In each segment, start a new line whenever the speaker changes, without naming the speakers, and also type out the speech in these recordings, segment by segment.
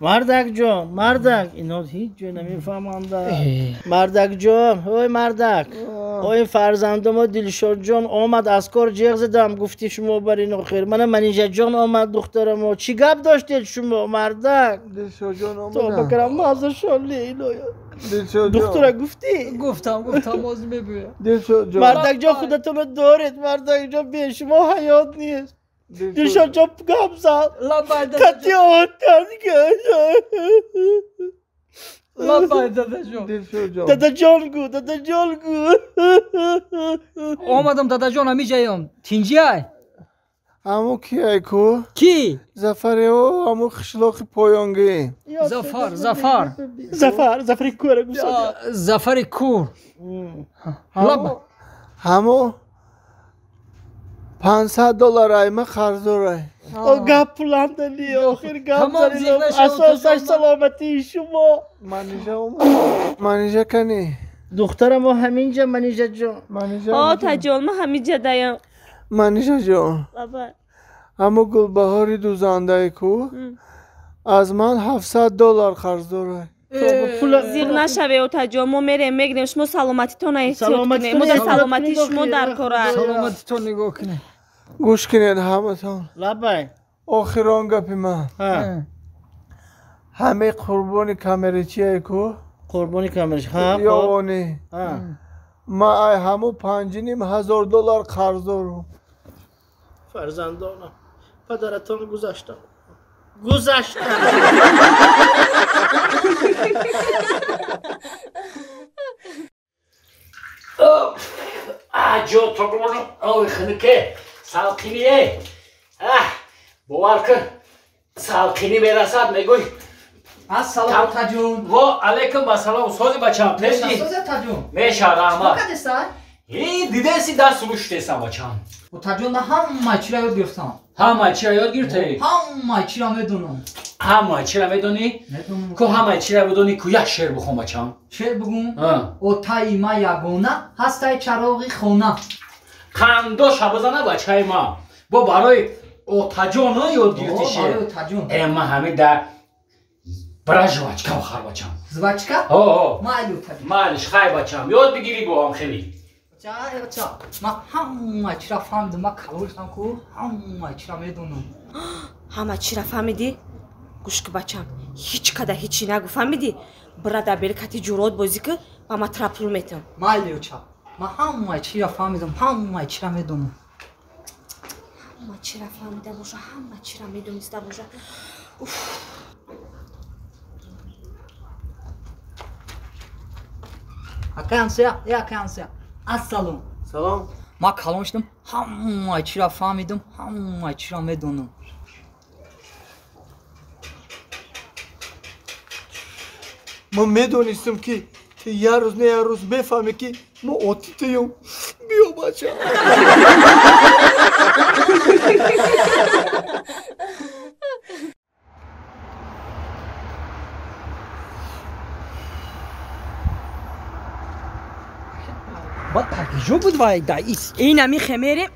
Мардак ҷон, мардак, ино ҳеҷ ҷо намефаҳманд. Мардак ҷон, ой мардак, ой фарзандомо Дилшод ҷон омад аз кор ҷеғ задам, гуфти шумо бар ин охир. Мана Манижа ҷон омад духтарамо. Чӣ гап доштед шумо, мардак?
Дилшод ҷон омад.
Тоба кардам, мазашон лейлоя. Духтура гуфтӣ?
Гуфтам, гуфтам, боз мебӯям.
Дилшод ҷон.
Мардак ҷон, худатонро доред, мардак ҷон, бе шумо ҳаёт нест. Дилшод ҷон гап зад.
Лабай
Кати отан.
Лабай дадаҷон.
Дилшод ҷон.
Дадаҷон гу, дадаҷон гу.
Омадам дадаҷон, ҳамиҷаём. Тинҷиай?
Ҳамун кияй ку?
Ки?
Зафаре о, ҳамун қишлоқи поёнгӣ.
Зафар, Зафар.
Зафар, Зафари кура гусод.
Зафари кур.
Ҳамун $500 ай ма қарздорай.
О гап пуландали, охир гап занилам. Асосаш саломатии шумо.
Манижа омад. Манижа кани?
Духтарамо ҳаминҷа, Манижа ҷон.
Манижа.
Отаҷон, ма ҳаминҷа даям.
Манижа ҷон.
Лабай.
Ҳамун Гулбаҳори дузандай ку аз ман $700 қарз дорай.
Зиқ нашаве, отаҷон, мо мерем мегирем, шумо саломатитонро эҳтиёт кунед. Мо дар саломатии шумо дар кор аст.
Саломатитон нигоҳ кунед.
Гӯш кунед ҳаматон.
Лабай.
Охирон гапи ман. Ҳамаи қурбони камерачие ку?
Қурбони камерачи. Ҳа.
Ёвонӣ. Ман ай ҳамун $5,500 қарз дорам.
Фарзандонам, падаратон гузаштам. Гузаштам.
Ҷо тоқмонам, ой хунуке, салқиние. Бовар кун, салқинӣ мерасад, мегӯй.
Ассалом, отаҷон.
Во алайкум ассалом, сози бачам, тезги.
Сози отаҷон.
Меша, раҳмат.
Чӣ кардеса?
Дидеси даст рӯштесам бачам.
Отаҷон, ман ҳама чиро ёд гирифтам.
Ҳама чиро ёд гирифтӣ?
Ҳама чиро медонам.
Ҳама чиро медонӣ?
Медонам.
Ку ҳама чиро бидонӣ, ку як шеър бихон бачам.
Шеър бигӯм? Отаи ма ягона, ҳастаи чароғи хона.
Қандоша бизана бачаи ма. Бо барои отаҷон ёд гирифтӣ шеър.
Барои отаҷон.
Ма ҳамин дар бира жвачка бихар бачам.
Жвачка?
О.
Майли отаҷон.
Майлиш, хай бачам, ёд бигирӣ бо ҳам хеле.
Оча, оча, ман ҳама чиро фаҳмидам, ман калон шудам ку, ҳама чиро медонам.
Ҳама чиро фаҳмидӣ? Гӯш ку бачам, ҳеҷ када ҳечи нагу, фаҳмидӣ? Бира дар бери кати ҷурот бозӣ ку, ба ман тра пул метам.
Майли оча, ман ҳама чиро фаҳмидам, ҳама чиро медонам.
Ҳама чиро фаҳмида боша, ҳама чиро медониста боша. Уф.
Акай ҳамсоя, э акай ҳамсоя. Ассалом.
Салом.
Ман калон шудам, ҳама чиро фаҳмидам, ҳама чиро медонам.
Ман медонистам ки ту як рӯз не як рӯз мефаҳмӣ ки мо оти туюм. Биё бача.
Бад куҷо буд вай да ис?
Инами хемере,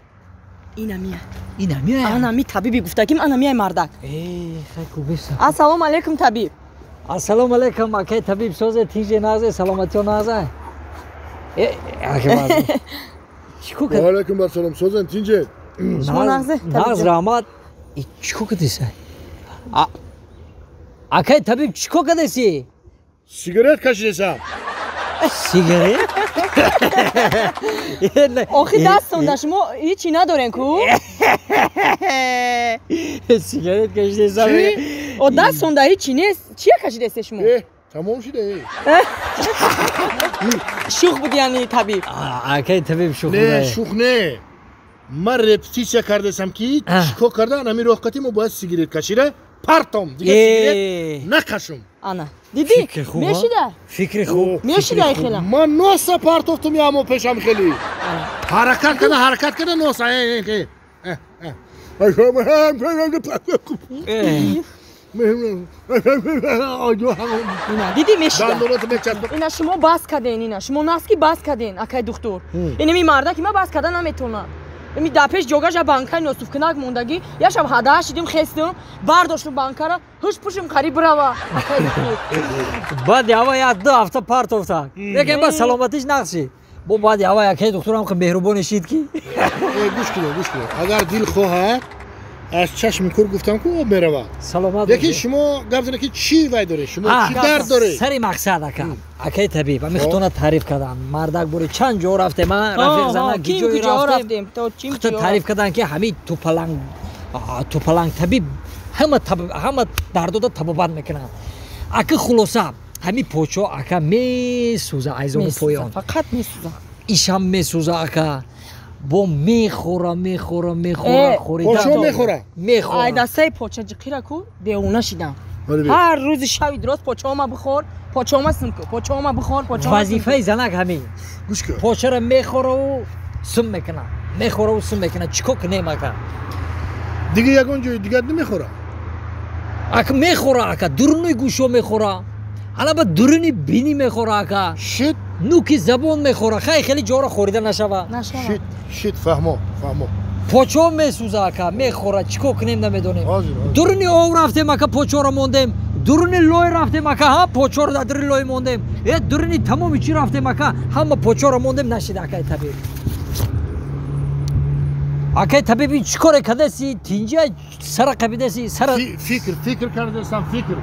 инамия.
Инамия?
Анами табиби гуфтагим, анамияй мардак.
Э, хай кубеса.
Ассалому алайкум, табиб.
Ассалому алайкум, акай табиб, созе тинҷе назе, саломатиё назе. Э, акай маз. Чико кад?
Ва алайкум ассалом, созен тинҷе.
Шумо нағзе,
Нағз, раҳмат. Чико кадеса? Акай табиб, чико кадеси?
Сигарет кашидесам.
Сигарет?
Охи дастонда шумо ҳечи надорен ку?
Сигарет кашидесам.
О дастонда ҳечи нест. Чия кашидесе шумо?
Тамом шуда.
Шух буд яъни табиб.
Акай табиб шух
Не,
буда.
шух не. Ман репетитсия кардесам ки чико карда ҳамин роҳқати мо бояд сигарет кашида партом. Дигар сигарет накашум.
Ана. Дидӣ?
Фикри хуб, а?
Мешида?
Фикри хуб.
Мешида хела.
Ман носа партофтум ямо пешам хели. Ҳаракат карда, ҳаракат карда носа. Э, э, э.
Ина, дидӣ мешида?
Дандонато мечаспад.
Ина шумо бас карден, ина шумо наски бас карден, акай духтур. Инами мардаки ма бас карда наметавонад.
Ими дар пеш ҷогаша банкаи носуфкунак мондагӣ, я шаб ҳадаҳа шидим хестим, бардоштум банкара, ҳуш пушим қариб бирава.
Баъди ҳава як ду ҳафта партофтак. Лекин ба саломатиш нақс шид. Бо баъди ҳава якҳе духтурам ки меҳрубоне шид ки.
Гӯш кунед, гӯш кунед. Агар дил хоҳад, аз чашми кур гуфтам ку об меравад.
Саломат.
Лекин шумо гап занед ки чӣ вай доред? Шумо чӣ дард доред?
Сари мақсад ака. Акаи табиб, ами хутона таъриф кардам. Мардак бори чанд ҷо рафтем, а? Рафиқ зана ки ҷое рафтем? Хуто таъриф кардан ки ҳамин тупаланг, тупаланг табиб ҳама дардода табобат мекунанд. Ака хулоса, ҳамин почо ака месӯза айзони поён.
Фақат месӯза.
Ишам месӯза ака. Бо мехӯра, мехӯра, мехӯра, хӯрида.
Почо мехӯра?
Мехӯра.
Ай дастаи поча ҷиқира ку девона шидам. Ҳар рӯзи шаби дурост почаома бихӯр, почаома сум ку, почаома бихӯр, почаома.
Вазифаи занак ҳамин.
Гӯш кун.
Почаро мехӯраву сум мекунад. Мехӯраву сум мекунад. Чӣ кор кунем ака?
Дига ягон ҷои дигар намехӯра?
Ака мехӯра ака, дуруни гӯшо мехӯра. Ана ба дуруни бинӣ мехӯра ака.
Шит.
Нуки забон мехӯра. Хай хеле ҷоро хӯрида нашава.
Шит, шит, фаҳмо, фаҳмо.
Почо месӯза ака, мехӯра, чӣ кор кунем намедонем. Дуруни ов рафтем ака, почоро мондем. Дуруни лой рафтем ака, ҳа почоро дар дуруни лой мондем. Э дуруни тамоми чӣ рафтем ака, ҳама почоро мондем нашида акаи табиб. Акаи табиб чӣ коре кадаси? Тинҷа сара қабидаси, сара
фикр, фикр кардасам, фикр.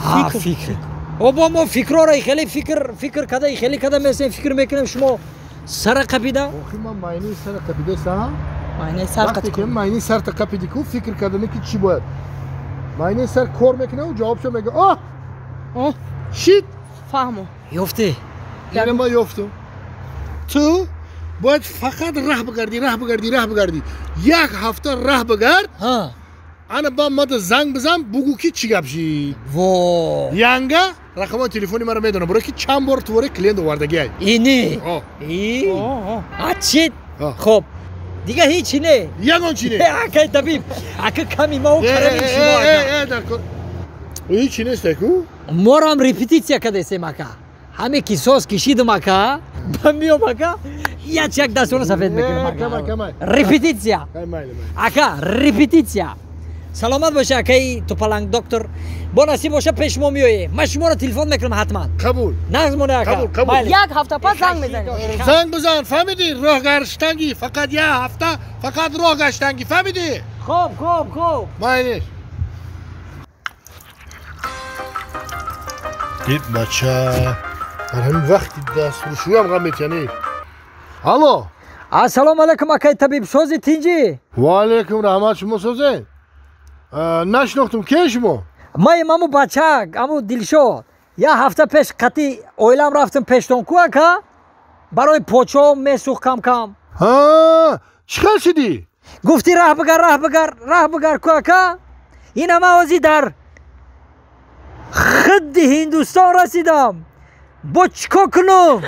Ҳа, фикр. Обо мо фикрора хеле фикр, фикр када, хеле када месем, фикр мекунем шумо сара қабида?
Охи ман майни сара қабидасам.
Майни сар
қабида. Вақте ки майни сар та қабиди ку фикр кардани ки чӣ бояд. Майни сар кор мекунад, ҷавобшо мега. Оҳ!
Оҳ!
Шит!
Фаҳмо.
Ёфтӣ?
Яъне ман ёфтам. Ту бояд фақат раҳ бигардӣ, раҳ бигардӣ, раҳ бигардӣ. Як ҳафта раҳ бигард.
Ҳа.
Ана ба мада занг бизан, бугӯ ки чӣ гап шид.
Во!
Янга рақамҳои телефони маро медонам, барои ки чанд бор туворе клиент овардагиай.
Ини? И? А чӣ? Хоб. Дига ҳеҷ не.
Ягон чӣ не.
Акай табиб, ака ками мау карами шумо ака.
Дар кор. Ҳеҷ чӣ нест аку?
Морам репетитсия кардесем ака. Ҳаме ки соз кишидам ака, ба миём ака, як як дастона сафед мекунам ака. Репетитсия. Ака, репетитсия. Саломат боша акаи тупаланг доктор. Бо насиб боша пеш мо меоем. Ман шуморо телефон мекунам ҳатман.
Қабул.
Нағз моне ака.
Қабул, қабул.
Як ҳафта пас занг мезанем.
Занг бизан, фаҳмидӣ? Роҳ гаштангӣ, фақат як ҳафта, фақат роҳ гаштангӣ, фаҳмидӣ?
Хоб, хоб, хоб.
Майниш. Ит бача. Дар ҳамин вақти дастрӯшӯям ғам метиянӣ. Алло.
Ассалому алайкум акаи табиб, сози тинҷӣ?
Ва алайкум раҳмат, шумо созед? Нашинохтум, кие шумо?
Маем аму бачак, аму Дилшод. Як ҳафта пеш қатъи оилам рафтам пештон ку ака? Барои почо месӯх кам-кам.
Ҳа, чӣ хел шидӣ?
Гуфтӣ раҳ бигар, раҳ бигар, раҳ бигар ку ака? Ина ман ҳозир дар хидди Ҳиндустон расидам. Бо чӣ кор кунам?